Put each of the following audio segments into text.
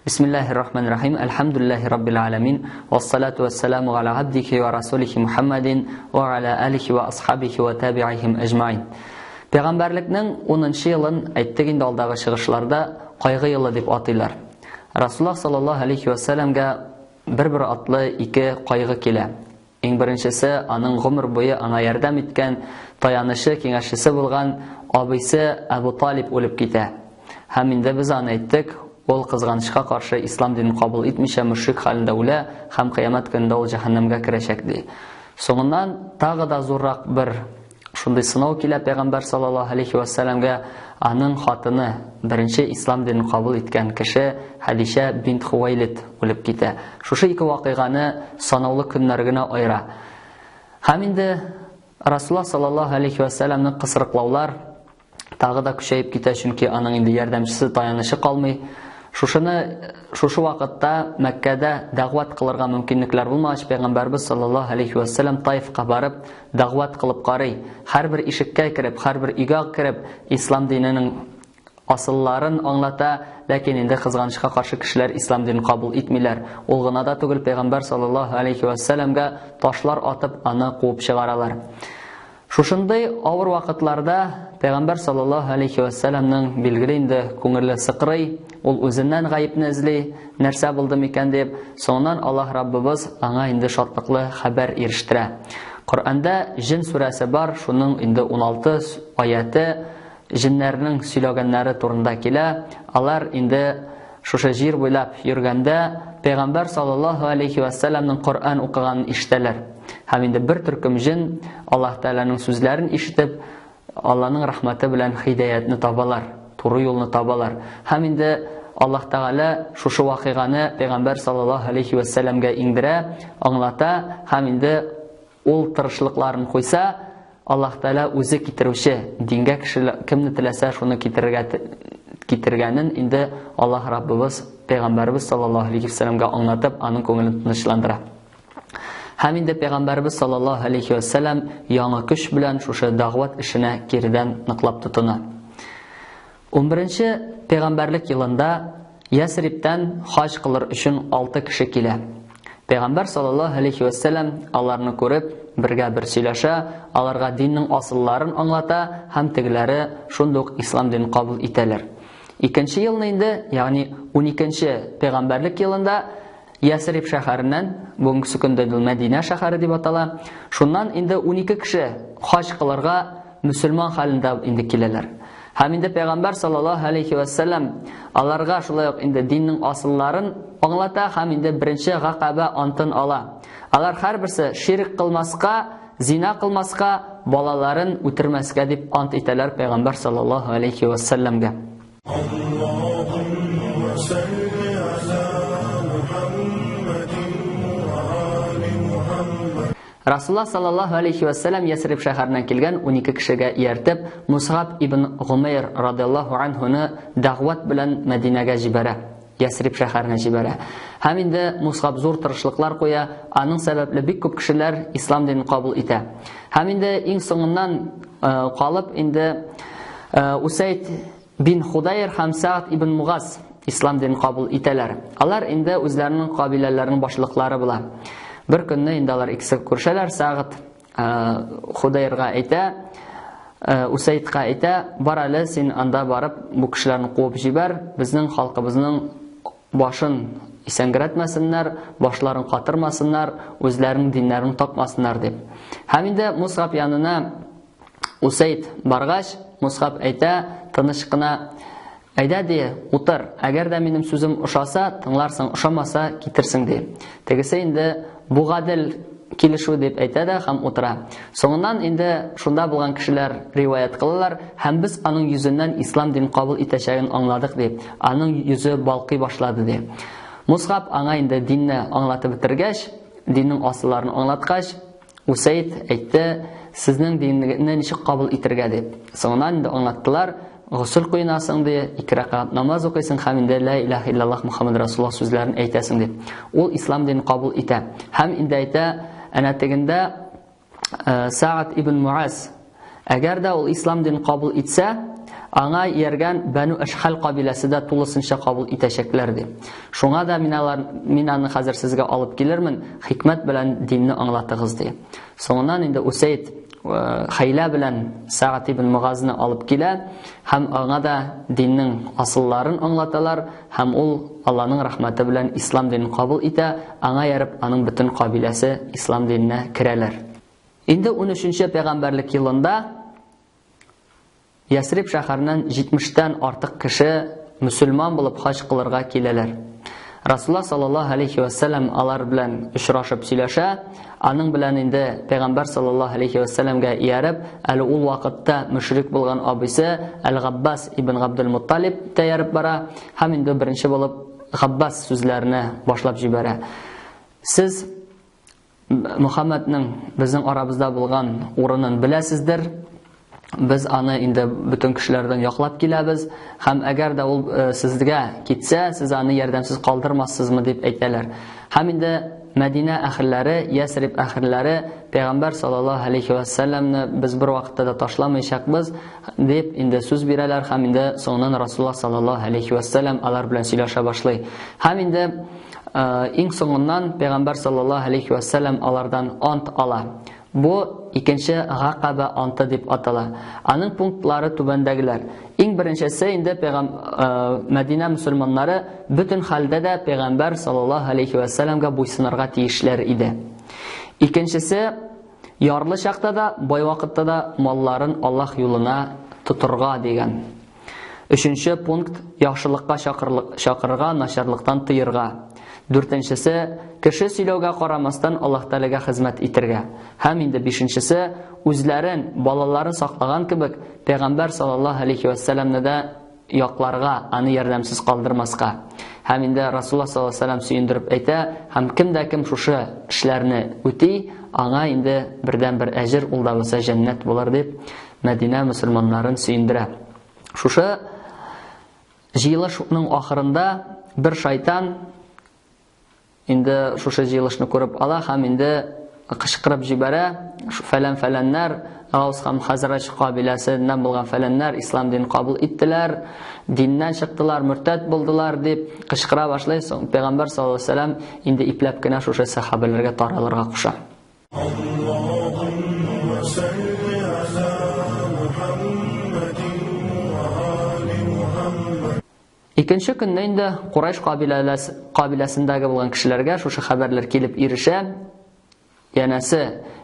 Бисмиллаһир рахманир рахим. Әлхәмдүлиллаһи раббил аламин. Вассалату вассаламу аля абдихи ва расулихи Мухаммадин ва аля алихи ва асхабихи ва табиихим әҗмаин. Пәйгамбәрлекнең 10 елын әйттек инде алдагы чыгышларда кайгы елы дип атыйлар. Расуллаһ саллаллаһу алейхи ва сәлламгә бер-бер атлы ике кайгы килә. Иң беренчесе, аның гомер буе аңа ярдәм иткән, таянычы, киңәшчесе булган абыйсы Әбу Талиб үлеп китә. Һәм инде без аны әйттек, ул кызганычка каршы ислам динен кабул итмичә мөшрик хәлендә үлә һәм кыямәт көнендә ул җәһәннәмгә керәчәк ди. Соңыннан тагы да зуррак бер Шундый сынау килә пәйгамбәр саллаллаһу алейхи ва сәлламгә, аның хатыны, беренче ислам динен кабул иткән кеше Хәдичә бинт Хувайлид үлеп китә. Шушы ике вакыйганы санаулы көннәр генә аера. Һәм инде Расулла саллаллаһу алейхи ва сәлламны кысрыклаулар тагы да көчәеп китә, чөнки аның инде ярдәмчесе, таянычы калмый. Шушыны шушы вакытта Мәккәдә дәгъват кылырга мөмкинлекләр булмагач, пәйгамбәрбез саллаллаһу алейхи ва сәлләм Таифка барып дәгъват кылып карый. Һәрбер ишеккә кереп, һәрбер өйгә кереп, ислам диненең асылларын аңлата, ләкин инде кызганычка каршы кешеләр ислам динен кабул итмиләр. Ул гына да түгел, пәйгамбәр саллаллаһу алейхи ва сәлләмгә ташлар атып, аны куып чыгаралар. Шушындый авыр вакытларда Пәйгамбәр саллаллаһу алейхи ва сәлламның билгеле инде күңеле сыкрый, ул үзеннән гаепне эзли, нәрсә булды микән дип, соңыннан Аллаһ Раббыбыз аңа инде шатлыклы хәбәр ирештерә. Коръәндә Җен сүрәсе бар, шуның инде 16 аяте җеннәрнең сөйләгәннәре турында килә. Алар инде шушы җир буйлап йөргәндә Пәйгамбәр саллаллаһу алейхи ва сәлламның Коръән укыганын ишетәләр. Һәм инде бер төркем җен Аллаһ Тәгаләнең сүзләрен ишетеп, Аллаһның рәхмәте белән һидаятны табалар, туры юлны табалар. Һәм инде Аллаһ Тәгалә шушы вакыйганы Пәйгамбәр саллаллаһу алейхи ва сәлламгә иңдерә, аңлата һәм инде ул тырышлыкларын куйса, Аллаһ Тәгалә үзе китерүче, дингә кеше кемне теләсә шуны китерергә китергәнен инде Аллаһ Раббыбыз, Пәйгамбәребез саллаллаһу алейхи вәсәлләмгә аңлатып, аның күңелен тынычландыра. Һәм инде Пәйгамбәребез саллаллаһу алейхи вәсәлләм яңа көч белән шушы дәгъват эшенә киредән ныклап тотына. 11 пәйгамбәрлек елында Ясрибтән хаҗ кылыр өчен 6 кеше килә. Пәйгамбәр саллаллаһу алейхи ва сәлләм аларны күреп, бергә бер сөйләшә, аларга диннең асылларын аңлата һәм тегеләре шундук ислам динен кабул итәләр. Икенче елны инде, ягъни 12 пәйгамбәрлек елында Ясриб шәһәреннән, бүгенге көндә ул Мәдинә шәһәре дип атала, шуннан инде 12 кеше хаҗ кылырга мөселман хәлендә инде киләләр. Һәм инде Пәйгамбәр саллаллаһу алейхи ва сәлләм аларга шулай ук инде диннең асылларын аңлата һәм инде беренче гакаба антын ала. Алар һәрберсе ширк кылмаска, зина кылмаска, балаларын үтермәскә дип ант итәләр Пәйгамбәр саллаллаһу алейхи ва сәлләмгә. Расулла саллаллаһу алейхи ва сәлләм Ясриб шәһәреннән килгән 12 кешегә ияртеп, Мусгаб ибн Гумейр радиаллаһу анһуны дәгъват белән Мәдинәгә җибәрә. Ясриб шәһәренә җибәрә. Һәм инде Мусгаб зур тырышлыклар куя, аның сәбәпле бик күп кешеләр ислам динен кабул итә. Һәм инде иң соңыннан калып инде Усайд бин Худайр һәм Саад ибн Мугаз ислам динен кабул итәләр. Алар инде үзләренең кабиләләренең башлыклары була. Бер көнне инде алар икесе күрешәләр, Саад Худайрга әйтә, Усайдка әйтә, бар әле син анда барып бу кешеләрне куып җибәр, безнең халкыбызның башын исәнгерәтмәсеннәр, башларын катырмасыннар, үзләренең диннәрен тапмасыннар дип. Һәм инде Мусгаб янына Усайд баргач, Мусгаб әйтә, тыныч кына, Әйдә, ди, утыр, әгәр дә минем сүзем ошаса, тыңларсың, ошамаса, китерсең, ди. Тегесе инде, бу гадел килешү дип әйтә дә һәм утыра. Соңыннан инде шунда булган кешеләр риваять кылалар, һәм без аның йөзеннән ислам динен кабул итәчәген аңладык, дип. Аның йөзе балкый башлады, ди. Мусгаб аңа инде динне аңлатып бетергәч, диннең асылларын аңлаткач, Усәйд әйтте, сезнең динне ничек кабул итергә дип. Соңыннан инде аңлаттылар, госел коенасың ди, ике рәкәгать намаз укыйсың һәм инде лә илаһ иллаллаһ Мухаммад Расулуллаһ сүзләрен әйтәсең дип. Ул ислам динен кабул итә. Һәм инде әйтә, әнә тегендә Саад ибн Муаз, әгәр дә ул ислам динен кабул итсә, Аңа ияргән Бәну Әшхәл кабиләсе дә тулысынча кабул итәчәкләр, ди. Шуңа да мин алар, мин аны хәзер сезгә алып килермен, хикмәт белән динне аңлатыгыз, ди. Соңыннан инде Усәйд э, хәйлә белән Сәгать ибн Мугазны алып килә һәм аңа да диннең асылларын аңлаталар һәм ул Алланың рәхмәте белән ислам динен кабул итә, аңа ярып аның бөтен кабиләсе ислам диненә керәләр. Инде 13-нче пәйгамбәрлек елында Ясриб шәһәреннән 70-тән артык кеше мөселман булып хаҗ кылырга киләләр. Расулла саллаллаһу алейхи ва сәлләм алар белән очрашып сөйләшә. Аның белән инде пәйгамбәр саллаллаһу алейхи ва сәлләмгә ияреп, әле ул вакытта мөшрик булган абыйсы Әл-Габбас ибн Габдул Мутталиб тә ияреп бара һәм инде беренче булып Габбас сүзләрне башлап җибәрә. Сез Мөхәммәднең безнең арабызда булган урынын беләсездер. Без аны инде бөтен кешеләрдән яклап киләбез һәм әгәр дә ул э, сезгә китсә, сез аны ярдәмсез калдырмассызмы дип әйтәләр. Һәм инде Мәдинә әһелләре, Ясриб әһелләре Пәйгамбәр саллаллаһу алейхи ва сәлләмне без бер вакытта да ташламаячакбыз дип инде сүз бирәләр һәм инде соңыннан Расулуллаһ саллаллаһу алейхи ва сәлләм алар белән сөйләшә башлый. Һәм инде Иң соңыннан Пәйгамбәр саллаллаһу алейхи ва сәлләм алардан ант ала. Бу икенче Гакаба анты дип атала. Аның пунктлары түбәндәгеләр. Иң беренчесе инде пәйгам Мәдинә мөселманнары бөтен хәлдә дә Пәйгамбәр саллаллаһу алейхи ва сәлләмгә буйсынырга тиешләр иде. Икенчесе ярлы чакта да, бай вакытта да малларын Аллаһ юлына тотырга дигән. Өченче пункт яхшылыкка чакырырга, начарлыктан тыерга. Дүртенчесе кеше сөйләүгә карамастан Аллаһ Тәгаләгә хезмәт итергә. Һәм инде бишенчесе үзләрен, балаларын саклаган кебек Пәйгамбәр саллаллаһу алейхи ва сәлламны да якларга, аны ярдәмсез калдырмаска. Һәм инде Расулуллаһ саллаллаһу алейһи ва сәлләм сөендереп әйтә, һәм кем дә кем шушы эшләрне үти, аңа инде бердән-бер әҗер, ул да булса җәннәт булыр дип Мәдинә мөселманнарын сөендерә. Шушы җыелышның ахырында бер шайтан инде шушы җыелышны күреп ала һәм инде кычкырып җибәрә, фәлән-фәләннәр, Гаус һәм Хазраҗ кабиләсеннән булган фәләннәр ислам динен кабул иттеләр, диннән чыктылар, мөртәт булдылар дип кычкыра башлый. Соң Пәйгамбәр саллаллаһу алейһи ва сәлләм инде ипләп кенә шушы сәхабәләргә таралырга куша. Икенче көнне инде Курайш кабиләсендәге булган кешеләргә шушы хәбәрләр килеп ирешә. Янәсе,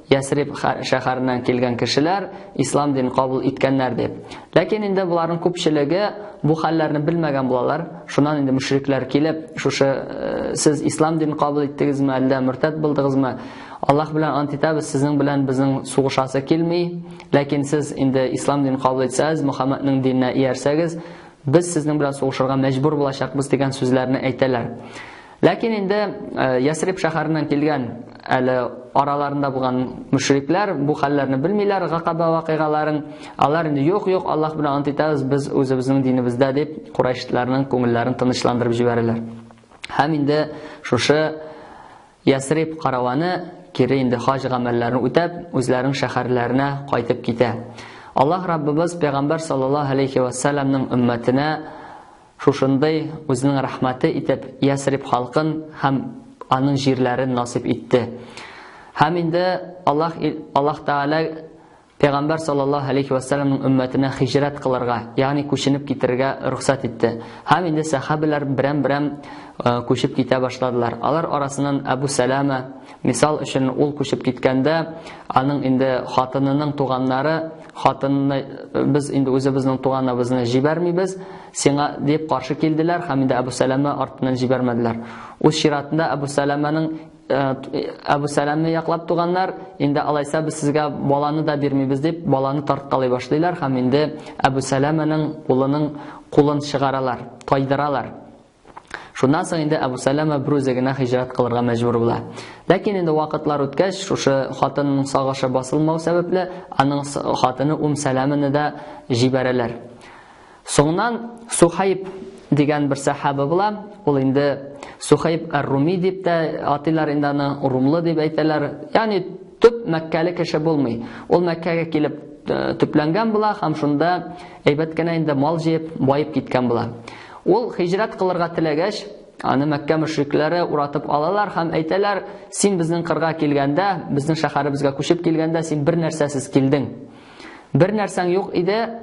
Ясриб шәһәреннән килгән кешеләр ислам динен кабул иткәннәр дип. Ләкин инде боларның күпчелеге бу хәлләрне белмәгән булалар. Шуннан инде мөшрикләр килеп, шушы э, сез ислам динен кабул иттегезме, әллә мөртәт булдыгызмы? Аллаһ белән ант итәбез, сезнең белән безнең сугышасы килми. Ләкин сез инде ислам динен кабул итсәгез, Мөхәммәднең диненә иярсәгез, без сезнең белән сугышырга мәҗбүр булачакбыз дигән сүзләрне әйтәләр. Ләкин инде э, Ясриб шәһәреннән килгән әле араларында булган мөшрикләр бу хәлләрне белмиләр, Гакаба вакыйгаларын. Алар инде юк, юк, Аллаһ белән ант итәбез, без үзебезнең динебездә дип курайшитларның күңелләрен тынычландырып җибәрәләр. Һәм инде шушы Ясриб караваны кире инде хаҗ гамәлләрен үтәп, үзләренең шәһәрләренә кайтып китә. Аллаһ Раббыбыз Пәйгамбәр саллаллаһу алейхи ва сәлламның өммәтенә шушындый үзенең рәхмәте итеп Ясриб халкын һәм аның җирләрен насыйп итте. Һәм инде Аллаһ Аллаһ Тәгалә Пәйгамбәр саллаллаһу алейхи ва сәлламның өммәтенә хиҗрәт кылырга, ягъни күченеп китергә рөхсәт итте. Һәм инде сәхабәләр берәм-берәм э, күчеп китә башладылар. Алар арасыннан Әбу Сәлама, мисал өчен, ул күчеп киткәндә, аның инде хатынының туганнары, хатынны э, без инде үзебезнең туганыбызны җибәрмибез, сиңа дип каршы килделәр һәм инде Әбу Сәлама артыннан җибәрмәделәр. Үз чиратында Әбу Сәламаның Әбу Сәламне яклап туганнар, инде алайса без сезгә баланы да бирмибез дип, баланы тарткалый башлыйлар һәм инде Әбу Сәламәнең улының кулын чыгаралар, тайдыралар. Шуннан соң инде Әбу Сәләмә берүзе генә һиҗрәт кылырга мәҗбүр була. Ләкин инде вакытлар үткәч, шушы хатынның сагышы басылмау сәбәпле, аның хатыны Ум Сәләмәне дә җибәрәләр. Соңыннан Сухайб дигән бер сәхаба була. Ул инде Сухайб ар-Руми дип тә атыйлар инде аны, Румлы дип әйтәләр. Ягъни төп Мәккәле кеше булмый. Ул Мәккәгә килеп төпләнгән була һәм шунда әйбәт кенә инде мал җыеп, баеп киткән була. Ул һиҗрәт кылырга теләгәч, аны Мәккә мөшрикләре уратып алалар һәм әйтәләр, син безнең кырга килгәндә, безнең шәһәребезгә күчеп килгәндә, син бер нәрсәсез килдең. Бер нәрсәң юк иде,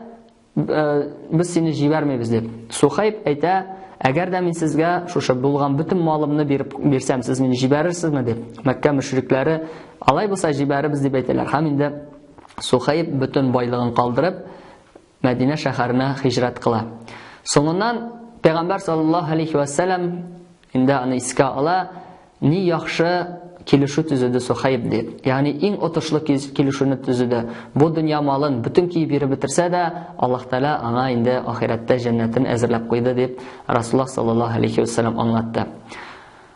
без сине җибәрмибез дип. Сухайб әйтә, әгәр дә мин сезгә шушы булган бөтен малымны биреп бирсәм, сез мине җибәрерсезме дип. Мәккә мөшрикләре алай булса җибәрербез дип әйтәләр. Һәм инде Сухайб бөтен байлыгын калдырып, Мәдинә шәһәренә һиҗрәт кыла. Соңыннан Пәйгамбәр саллаллаһу алейхи ва сәлләм инде аны искә ала, ни яхшы килешү төзеде Сухайб дип. Ягъни иң отышлы килешүне төзеде. Бу дөнья малын бөтен киеп йөреп бетерсә дә, Аллаһ Тәгалә аңа инде ахирәттә җәннәтен әзерләп куйды дип Расулуллаһ саллаллаһу алейхи ва сәлләм аңлатты.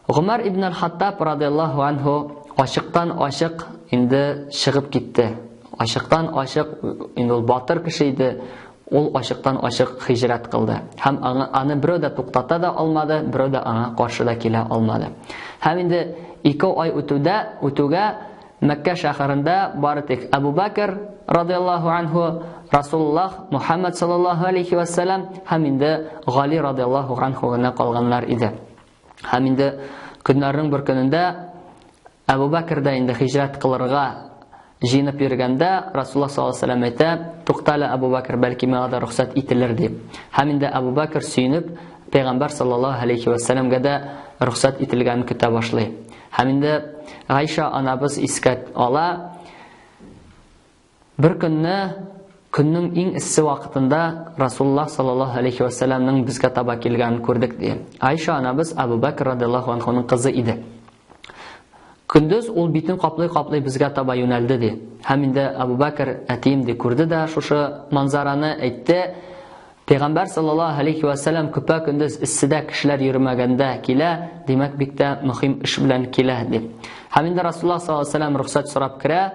Гомәр ибн аль-Хаттаб радияллаһу анһу ачыктан ачык инде чыгып китте. Ачыктан ачык инде ул батыр кеше иде, ул ачыктан ачык хиҗрәт кылды. Һәм аңа, аны берәү дә туктата да алмады, берәү дә аңа каршы да килә алмады. Һәм инде 2 ай үтүдә, үтүгә Мәккә шәһәрендә бары тик Әбу Бәкер радияллаһу анһу, Расулуллаһ Мухаммад саллаллаһу алейхи вәссәлам һәм инде Гали радияллаһу анһу гына калганнар иде. Һәм инде көннәрнең бер көнендә Әбу Бәкер дә инде һиҗрәт кылырга җыенып йөргәндә Расулуллаһ саллаллаһу алейһи вәсәлләм әйтә, "Туктале, Әбу Бәкер, бәлки миңа да рөхсәт ителер" дип. Һәм инде Әбу Бәкер сөенеп, Пәйгамбәр саллаллаһу алейһи вәсәлләмгә дә рөхсәт ителгәнен көтә башлый. Һәм инде Гайша анабыз искә ала, Бер көнне, көннең иң эссе вакытында Расулуллаһ саллаллаһу алейхи вәсәләмнең безгә таба килгәнен күрдек, ди. Айша анабыз Абу Бәкр радияллаһу анһуның кызы иде. Көндез ул битен каплый-каплый безгә таба юнәлде, ди. Һәм инде Абу Бәкр әтием ди күрде дә шушы манзараны әйтте. Пәйгамбәр саллаллаһу алейхи вәсәләм көпә-көндез эсседә кешеләр йөрмәгәндә килә, димәк, бик тә мөһим эш белән килә, дип. Һәм инде Расулуллаһ саллаллаһу алейхи вәсәләм рөхсәт сорап керә.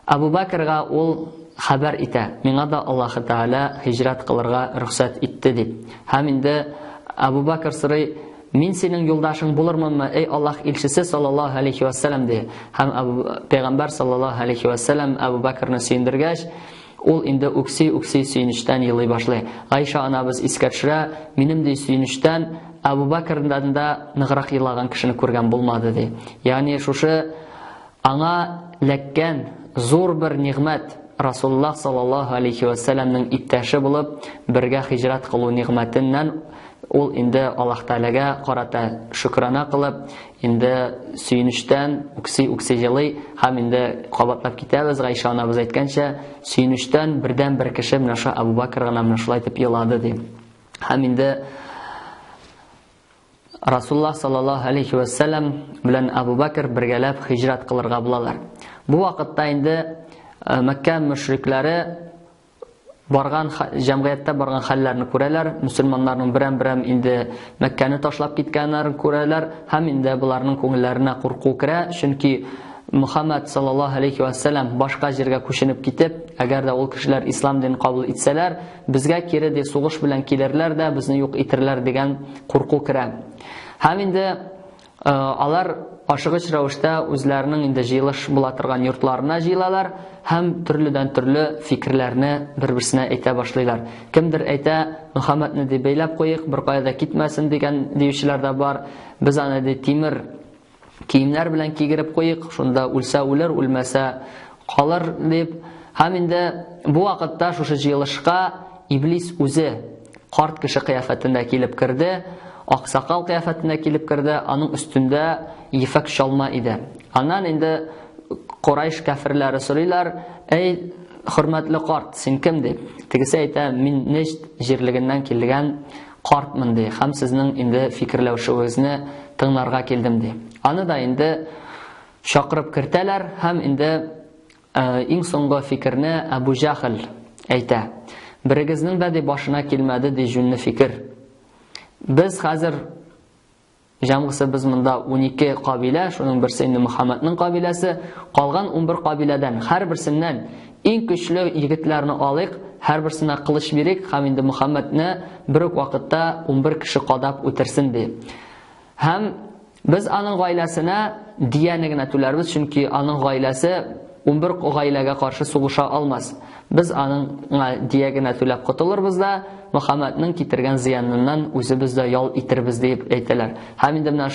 Абу Бәкргә ул хәбәр итә, миңа да Аллаһы Тәгалә һиҗрәт кылырга рөхсәт итте, дип. Һәм инде Абу Бәкр сорый, мин синең юлдашың булырмынмы, эй Аллаһ илчесе саллаллаһу алейхи вәсәләм, ди. Һәм Абу Пәйгамбәр саллаллаһу алейхи вәсәләм Абу Бәкрне сөендергәч, ул инде үкси-үкси сөенечтән елый башлый. Гайша анабыз искә төшерә, минем ди сөенечтән Абу Бәкрдән дә ныграк елаган кешене күргән булмады, ди. Ягъни шушы аңа ләккән зур бер нигъмәт Расулуллаһ саллаллаһу алейхи ва сәлләмнең иптәше булып бергә һиҗрәт кылу нигъмәтеннән ул инде Аллаһ Тәгаләгә карата шөкрана кылып, инде сөенечтән үкси-үкси елый һәм инде кабатлап китәбез, Гайша анабыз әйткәнчә, сөенечтән бердән-бер кеше менә шул Абу Бакр гына менә шулай итеп елады ди. Һәм инде Расуллаһ саллаллаһу алейхи ва сәлләм белән Абу Бакр бергәләп һиҗрәт кылырга булалар. Бу вакытта инде Мәккә мөшрикләре барган җәмгыятьтә барган хәлләрне күрәләр, мөселманнарның берәм-берәм инде Мәккәне ташлап киткәннәрен күрәләр һәм инде боларның күңелләренә курку керә, чөнки Мухаммад саллаллаһу алейхи ва сәлләм башка җиргә күченеп китеп, әгәр дә ул кешеләр ислам динен кабул итсәләр, безгә кире ди сугыш белән килерләр дә безне юк итерләр дигән курку керә. Һәм инде алар ашыгыч рәвештә үзләренең инде җыелыш була торган йортларына җыелалар һәм төрледән төрле фикерләрне бер-берсенә әйтә башлыйлар. Кемдер әйтә, Мөхәммәдне ди бәйләп куйыйк, беркая да китмәсен дигән диючеләр дә бар. Без аны ди тимер киемнәр белән кигереп куйыйк, шунда үлсә үлер, үлмәсә калыр дип. Һәм инде бу вакытта шушы җыелышка Иблис үзе карт кеше кыяфәтендә килеп керде, аксакал кыяфәтендә килеп керде, аның өстендә ефәк чалма иде. Аннан инде Курайш кәферләре сорыйлар, "Әй, хөрмәтле карт, син кем?" дип. Тегесе әйтә, "Мин Неҗд җирлегеннән килгән картмын", ди. Һәм сезнең инде фикерләүшегезне тыңларга килдем, ди. Аны да инде чакырып кертәләр һәм инде иң соңгы фикерне Әбу Җахл әйтә. Берегезнең дә ди башына килмәде ди җүнле фикер. Без хәзер җәмгысы без монда 12 кабилә, шуның берсе инде Мөхәммәднең кабиләсе, калган 11 кабиләдән һәрберсеннән иң көчле егетләрне алыйк, һәрберсенә кылыч бирик һәм инде Мөхәммәдне бер үк вакытта 11 кеше кадап үтерсен ди. Һәм без аның гаиләсенә дияне генә түләрбез, чөнки аның гаиләсе 11 гаиләгә каршы сугыша алмас. Без аның дия генә түләп котылырбыз да, Мөхәммәднең китергән зыяныннан үзебез дә ял итербез дип әйтәләр. Һәм инде менә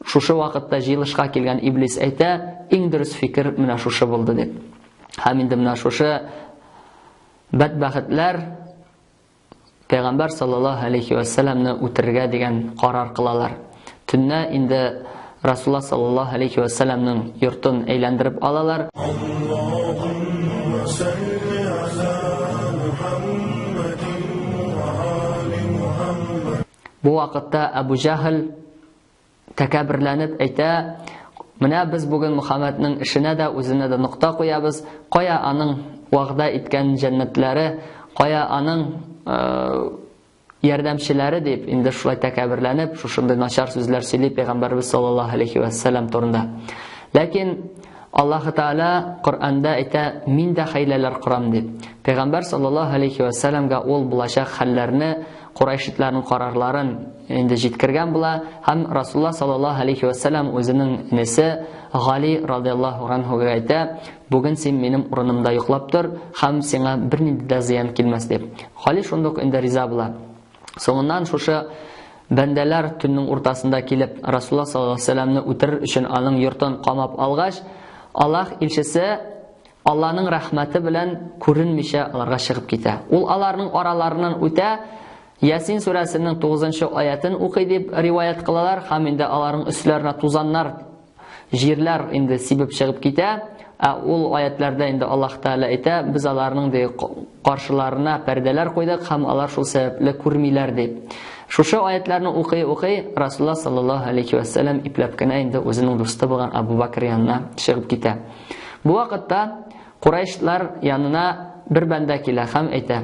шушы вакытта җыелышка килгән иблис әйтә, иң дөрес фикер менә шушы булды дип. Һәм инде менә шушы бәдбәхетләр Пәйгамбәр саллаллаһу алейхи ва сәлламны үтерергә дигән карар кылалар. Төннә инде Расулла саллаллаһу алейхи ва сәлламның йортын әйләндереп алалар. Бу вакытта Әбу Җаһл тәкәбберләнеп әйтә, Менә без бүген Мөхәммәднең эшенә дә, үзенә дә нокта куябыз. Кая аның вәгъдә иткән җәннәтләре, кая аның ярдәмчеләре дип, инде шулай тәкәбберләнеп, шушындый начар сүзләр сөйли пәйгамбәрбез саллаллаһу алейхи ва сәлләм турында. Ләкин Аллаһ Тәгалә Коръәндә әйтә, мин дә хәйләләр корам дип. Пәйгамбәр саллаллаһу алейхи ва сәлләмгә ул булачак хәлләрне, Курайшитларның карарларын инде җиткергән була һәм Расулла саллаллаһу алейхи ва сәлләм үзенең энесе Гали радиаллаһу анһуга әйтә, бүген син минем урынымда йоклап тор һәм сиңа бернинди дә зыян килмәс дип. Гали шундук инде риза була. Соңыннан шушы бәндәләр төннең уртасында килеп Расулла саллаллаһу алейһи ва сәлләмне үтерер өчен аның йортын камап алгач, Аллаһ илчесе Алланың рәхмәте белән күренмичә аларга чыгып китә. Ул аларның араларыннан үтә, Ясин сүрәсенең 9 аятын укый дип риваять кылалар һәм инде аларның өсләренә тузаннар, җирләр инде сибеп чыгып китә. Ә ул аятларда инде Аллаһ Тәгалә әйтә, без аларның ди каршыларына пәрдәләр куйдык һәм алар шул сәбәпле күрмиләр дип. Шушы аятларны укый-укый Расулла саллаллаһу алейхи ва сәлләм ипләп кенә инде үзенең дусты булган Абу Бакр янына чыгып китә. Бу вакытта Курайшлар янына бер бәндә килә һәм әйтә: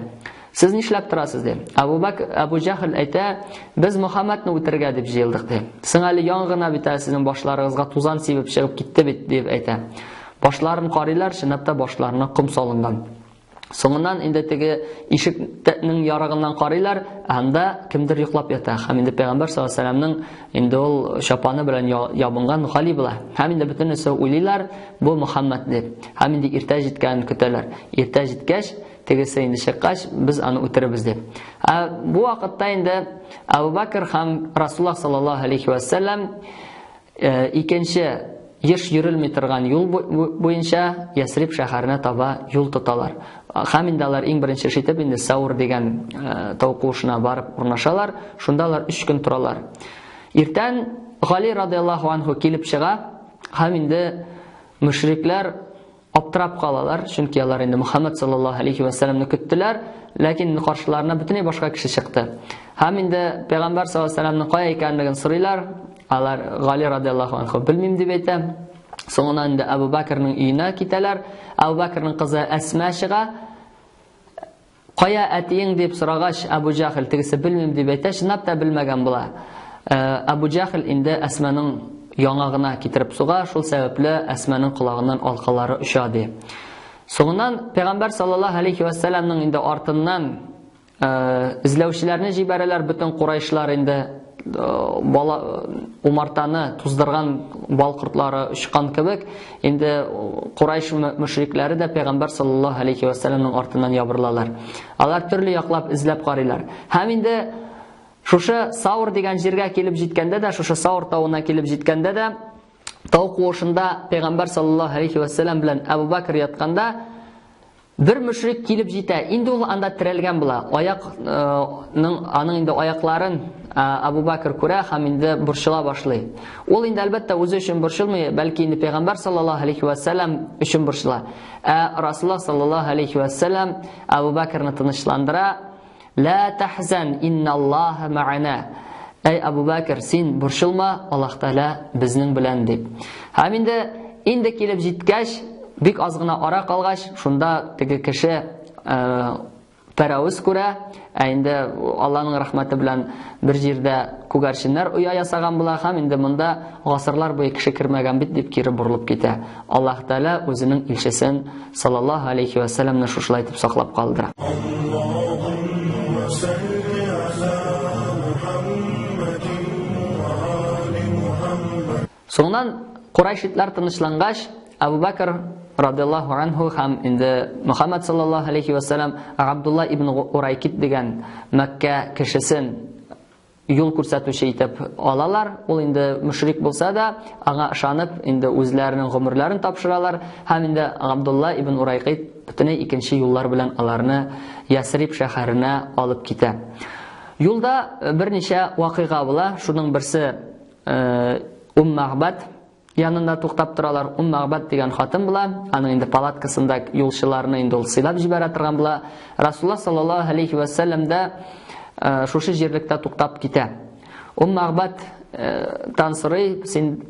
"Сез нишләп торасыз?" ди. Абу Бакр, Абу Җаһл әйтә: "Без Мухаммадны үтерергә дип җыелдык" ди. "Соң әле яңа гына бит әле сезнең башларыгызга тузан сибеп чыгып китте бит" дип әйтә. Башларын карыйлар, чынлап та башларына ком салынган. Соңыннан инде теге ишекнең ярыгыннан карыйлар, анда кемдер йоклап ята. Һәм инде Пәйгамбәр саллаллаһу алейһи вәсәлләмнең инде ул чапаны белән ябынган Гали була. Һәм инде бөтенесе уйлыйлар, бу Мухаммад дип. Һәм инде иртә җиткәнен көтәләр. Иртә җиткәч, тегесе инде чыккач, без аны үтеребез дип. Ә бу вакытта инде Әбу Бәкр һәм Расуллаһ саллаллаһу алейһи вәсәлләм Икенче еш йөрелми торган юл буенча Ясриб шәһәренә таба юл тоталар. Һәм инде алар иң беренче эш итеп инде Саур дигән тау куышына барып урнашалар. Шунда алар 3 көн торалар. Иртән Гали радиаллаһу анху килеп чыга һәм инде мөшрикләр аптырап калалар, чөнки алар инде Мухаммад саллаллаһу алейхи ва сәлламны көттеләр, ләкин каршыларына бөтенләй башка кеше чыкты. Һәм инде пәйгамбәр саллаллаһу алейһи ва сәлламның кая икәнлеген сорыйлар. Алар Гали радиаллаһу анху белмим дип әйтә. Соңыннан инде Әбу Бәкрнең өенә китәләр. Әбу Бәкрнең кызы Әсма чыга. Кая әтиең дип сорагач, Әбу Җахил тегесе белмим дип әйтә, чынлап та белмәгән була. Әбу Җахил инде Әсманың яңагына китереп суга, шул сәбәпле Әсманың колагыннан алкалары оча ди. Соңыннан Пәйгамбәр саллаллаһу алейхи ва сәлламның инде артыннан эзләүчеләрне җибәрәләр, бөтен курайшлар инде бала умартаны туздырган бал кортлары очкан кебек, инде Курайш мөшрикләре дә пәйгамбәр саллаллаһу алейхи ва сәлламның артыннан ябырылалар. Алар төрле яклап эзләп карыйлар. Һәм инде шушы Саур дигән җиргә килеп җиткәндә дә, шушы Саур тавына килеп җиткәндә дә, тау куышында пәйгамбәр саллаллаһу алейхи ва сәллам белән Әбу Бәкр ятканда бер мөшрик килеп җитә. Инде ул анда терәлгән була. Аякның аның инде аякларын Абу Бакр күрә һәм инде борчыла башлый. Ул инде әлбәттә үзе өчен борчылмый, бәлки инде пәйгамбәр саллаллаһу алейхи ва сәлләм өчен борчыла. Ә Расулуллаһ саллаллаһу алейхи ва сәлләм Абу Бакрны тынычландыра. Ла тахзан, инналлаһа ма'ана. Әй Абу Бәкр, син борчылма, Аллаһ Тәгалә безнең белән дип. Һәм инде инде килеп җиткәч, бик аз гына ара калгач, шунда теге кеше пәрәвез күрә, ә инде Аллаһның рәхмәте белән бер җирдә күгәрченнәр оя ясаган була һәм инде монда гасырлар буе кеше кермәгән бит дип кире борылып китә. Аллаһ Тәгалә үзенең илчесен саллаллаһу алейхи ва сәлламны шушылай итеп саклап калдыра. Соңыннан Курайшитлар тынычлангач, Абу Бакр радиаллаһу анһу һәм инде Мөхәммәд саллаллаһу алейхи ва саллям Габдулла ибн Урайкит дигән Мәккә кешесен юл күрсәтүче итеп алалар. Ул инде мөшрик булса да, аңа ышанып, инде үзләренең гомерләрен тапшыралар һәм инде Габдулла ибн Урайкит бөтенләй икенче юллар белән аларны Ясриб шәһәренә алып китә. Юлда берничә вакыйга була. Шуның берсе Ум Мәгъбәд янында туктап торалар. Ум Мәгъбәд дигән хатын була. Аның инде палаткасында юлчыларны инде ул сыйлап җибәрә торган була. Расулуллаһ саллаллаһу алейхи ва сәлләм дә шушы җирлектә туктап китә. Ум Мәгъбәд тан сорый, син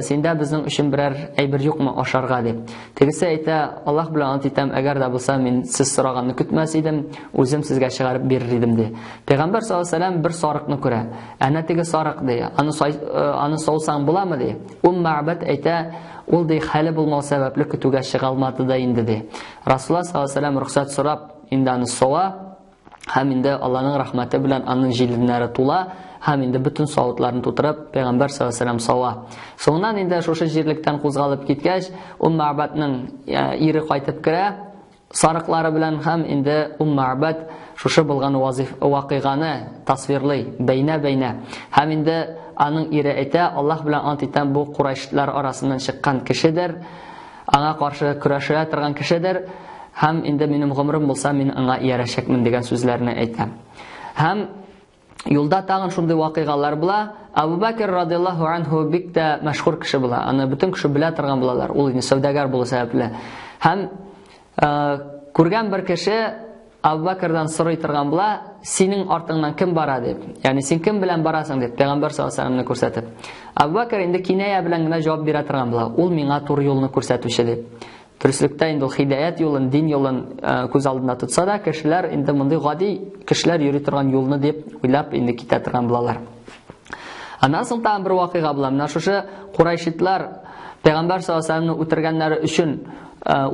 синдә безнең өчен берәр әйбер юкмы ашарга дип. Тегесе әйтә, Аллаһ белән ант итәм, әгәр дә булса мин сез сораганны көтмәс идем, үзем сезгә чыгарып бирер идем ди. Пәйгамбәр саллаллаһу алейһи ва сәлләм бер сарыкны күрә. Әнә теге сарык ди. Аны аны саусаң буламы ди. Ум Мәгъбәд әйтә, ул ди хәле булмау сәбәпле көтүгә чыга алмады да инде ди. Расулуллаһ саллаллаһу алейһи ва сәлләм рөхсәт сорап, инде аны сава һәм инде Аллаһның рәхмәте белән аның җиленнәре тула һәм инде бөтен савытларын тутырып пәйгамбәр саллаллаһу алейһи ва сәлләм сава. Соңыннан инде шушы җирлектән кузгалып киткәч, Ум Мәгъбәднең ире кайтып керә, сарыклары белән һәм инде Ум Мәгъбәд шушы булган вазиф вакыйганы тасвирлый, бәйнә-бәйнә. Һәм инде аның ире әйтә, Аллаһ белән ант итәм, бу курайшлар арасыннан чыккан кешедер, аңа каршы көрәшә торган кешедер, һәм инде минем гомерем булса, мин аңа иярәчәкмен дигән сүзләрне әйтә. Һәм Юлда тагын шундый вакыйгалар була. Абу Бәкр радиаллаһу анһу бик тә мәшһүр кеше була. Аны бөтен кеше белә торган булалар. Ул инде сәүдәгәр булу сәбәпле. Һәм күргән бер кеше Абу Бәкрдан сорый торган була, синең артыңнан кем бара дип. Ягъни син кем белән барасың дип, Пәйгамбәр саллаллаһу алейһи вәсәлләмне күрсәтеп. Абу Бәкр инде киная белән генә җавап бирә торган була. Ул миңа туры юлны күрсәтүче дип. Дөреслектә инде ул хидәят юлын, дин юлын күз алдында тотса да, кешеләр инде мондый гади кешеләр йөри торган юлны дип уйлап инде китә торган булалар. Аннан соң тагын бер вакыйга була. Менә шушы курайшитлар Пәйгамбәр саллаллаһу алейһи вәсәлләмне үтергәннәре өчен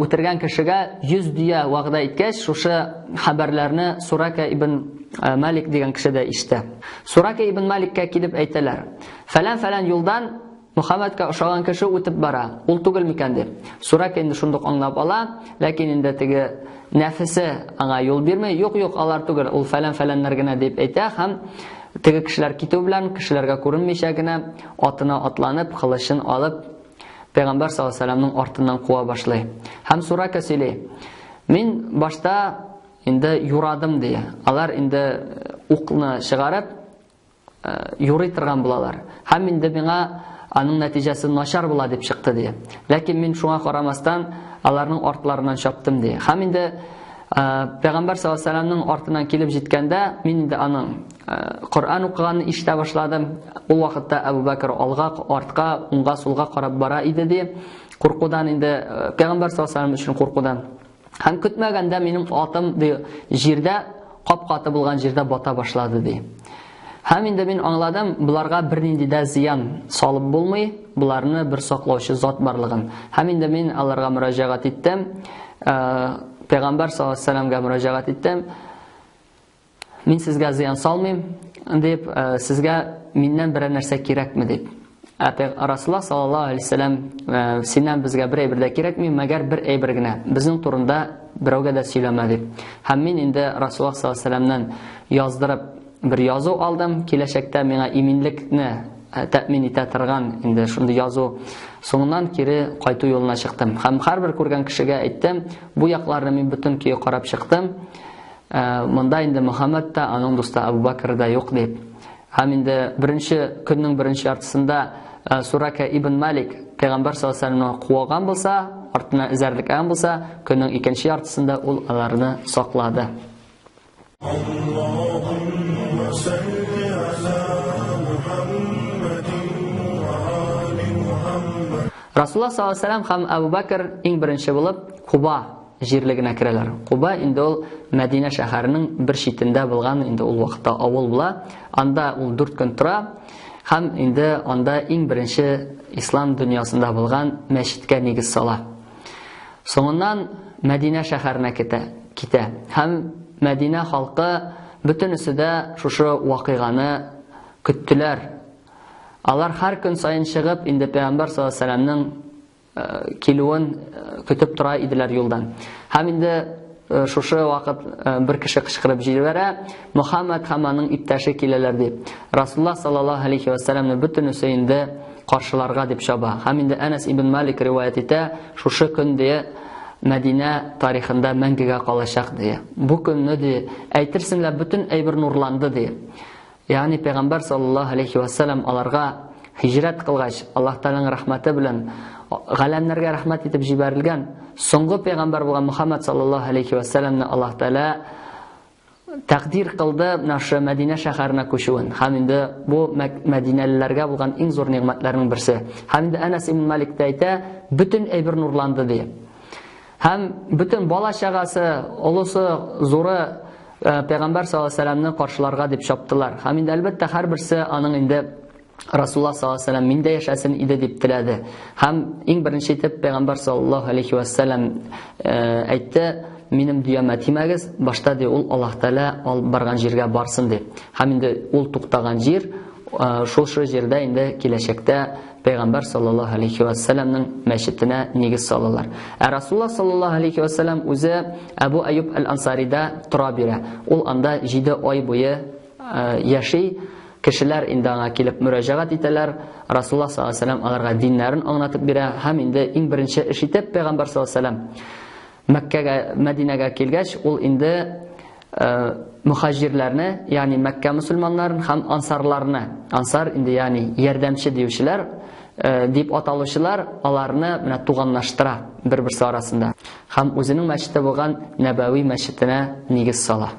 үтергән кешегә 100 дөя вәгъдә иткәч, шушы хәбәрләрне Сурака ибн Малик дигән кеше дә ишетә. Сурака ибн Маликкә килеп әйтәләр: "Фәлән-фәлән юлдан Мөхәммәдкә ошаган кеше үтеп бара, ул түгел микән дип. Сурәк инде шундук аңлап ала, ләкин инде теге нәфесе аңа юл бирми, юк, юк, алар түгел, ул фәлән-фәләннәр генә дип әйтә һәм теге кешеләр китү белән кешеләргә күренмичә генә атына атланып, кылычын алып, Пәйгамбәр саллаллаһу алейһи вәсәлләмнең артыннан куа башлый. Һәм Сурака сөйли: "Мин башта инде юрадым ди. Алар инде укны чыгарып, юрый торган булалар. Һәм инде миңа аның нәтиҗәсе начар була дип чыкты ди. Ләкин мин шуңа карамастан аларның артларыннан чаптым ди. Һәм инде Пәйгамбәр саллаллаһу алейһи вәсәлләмнең артыннан килеп җиткәндә, мин инде аның Коръән укыганын ишетә башладым. Ул вакытта Әбу Бәкер алга, артка, уңга, сулга карап бара иде ди. Куркудан инде Пәйгамбәр саллаллаһу алейһи вәсәлләм өчен куркудан. Һәм көтмәгәндә минем атым ди, җирдә кап-каты булган җирдә бата башлады ди. Һәм инде мин аңладым, боларга бернинди дә зыян салып булмый, боларны бер саклаучы зат барлыгын. Һәм инде мин аларга мөрәҗәгать иттем, Пәйгамбәр саллаллаһу алейһи вәсәлләмгә мөрәҗәгать иттем. Мин сезгә зыян салмыйм, дип, сезгә миннән берәр нәрсә кирәкме дип. Ә Расулла саллаллаһу алейһи вәсәлләм, синнән безгә бер әйбер дә кирәкми, мәгәр бер әйбер генә, безнең турында берәүгә дә сөйләмә дип. Һәм мин инде Расулла саллаллаһу алейһи вәсәлләмнән яздырып бер язу алдым, киләчәктә миңа иминлекне тәэмин итә торган инде шундый язу. Соңыннан кире кайту юлына чыктым. Һәм һәрбер күргән кешегә әйттем, бу якларны мин бөтен көе карап чыктым. Монда инде Мөхәммәд тә, аның дусты Әбу Бәкер дә юк дип. Һәм инде беренче көннең беренче яртысында Сурака ибн Малик пәйгамбәр саллаллаһу алейһи вәсәлләмне куаган булса, артына эзәрлекләгән булса, көннең икенче яртысында ул аларны саклады. Аллаһумма салли аля Мухаммадин ва али Мухаммад. Расулуллаһ саллаллаһу алейһи вәсәлләм һәм Әбу Бәкер иң беренче булып Куба җирлегенә керәләр. Куба инде ул Мәдинә шәһәренең бер читендә булган, инде ул вакытта авыл була. Анда ул 4 көн тора һәм инде анда иң беренче ислам дөньясында булган мәчеткә нигез сала. Соңыннан Мәдинә шәһәренә китә, китә. Һәм Мәдинә халкы бөтенесе дә шушы вакыйганы көттеләр. Алар һәр көн саен чыгып, инде Пәйгамбәр саллаллаһу алейһи вәсәлләмнең килүен көтеп тора иделәр юлдан. Һәм инде шушы вакыт бер кеше кычкырып җибәрә, Мөхәммәд һәм аның иптәше киләләр дип. Расулуллаһ саллаллаһу алейхи ва сәлламне бөтенесе инде каршыларга дип чаба. Һәм инде Әнәс ибн Малик риваять итә, шушы көн дия Мәдинә тарихында мәңгегә калачак ди. Бу көнне ди, әйтерсең лә бөтен әйбер нурланды ди. Ягъни пәйгамбәр саллаллаһу алейхи ва саллям аларга һиҗрәт кылгач, Аллаһ Тәгаләнең рәхмәте белән галәмнәргә рәхмәт итеп җибәрелгән соңгы пәйгамбәр булган Мөхәммәд саллаллаһу алейхи ва саллямны Аллаһ Тәгалә тәкъдир кылды менә шушы Мәдинә шәһәренә күчүен. Һәм инде бу мәдинәлеләргә булган иң зур нигъмәтләрнең берсе. Һәм инде Әнәс ибн Малик тә әйтә, бөтен әйбер нурланды ди. Һәм бөтен бала-чагасы, олысы, зуры Пәйгамбәр саллаллаһу алейһи вәсәлләмне каршыларга дип чаптылар. Һәм инде әлбәттә һәрберсе аның инде Расулуллаһ саллаллаһу алейһи вәсәлләм миндә яшәсен иде дип теләде. Һәм иң беренче итеп Пәйгамбәр саллаллаһу алейһи вәсәлләм әйтте, минем дөямә тимәгез, башта ди ул Аллаһ Тәгалә алып барган җиргә барсын ди. Һәм инде ул туктаган җир, шул шул җирдә инде киләчәктә Пәйгамбәр саллаллаһу алейхи ва сәлламның мәчетенә нигез салалар. Ә Расулуллаһ саллаллаһу алейхи ва сәллам үзе Әбу Аюб әл-Ансарида тора бирә. Ул анда 7 ай буе яши. Кешеләр инде аңа килеп мөрәҗәгать итәләр. Расулуллаһ саллаллаһу алейхи ва сәллам аларга диннәрен аңлатып бирә һәм инде иң беренче эш итеп Пәйгамбәр саллаллаһу алейхи ва сәллам Мәккәгә, Мәдинәгә килгәч, ул инде мөхаҗирләрне, ягъни Мәккә мөселманнарын һәм ансарларны, ансар инде ягъни ярдәмче диючеләр дип аталучылар, аларны менә туганлаштыра бер-берсе арасында. Һәм үзенең мәчете булган Нәбәви мәчетенә нигез сала.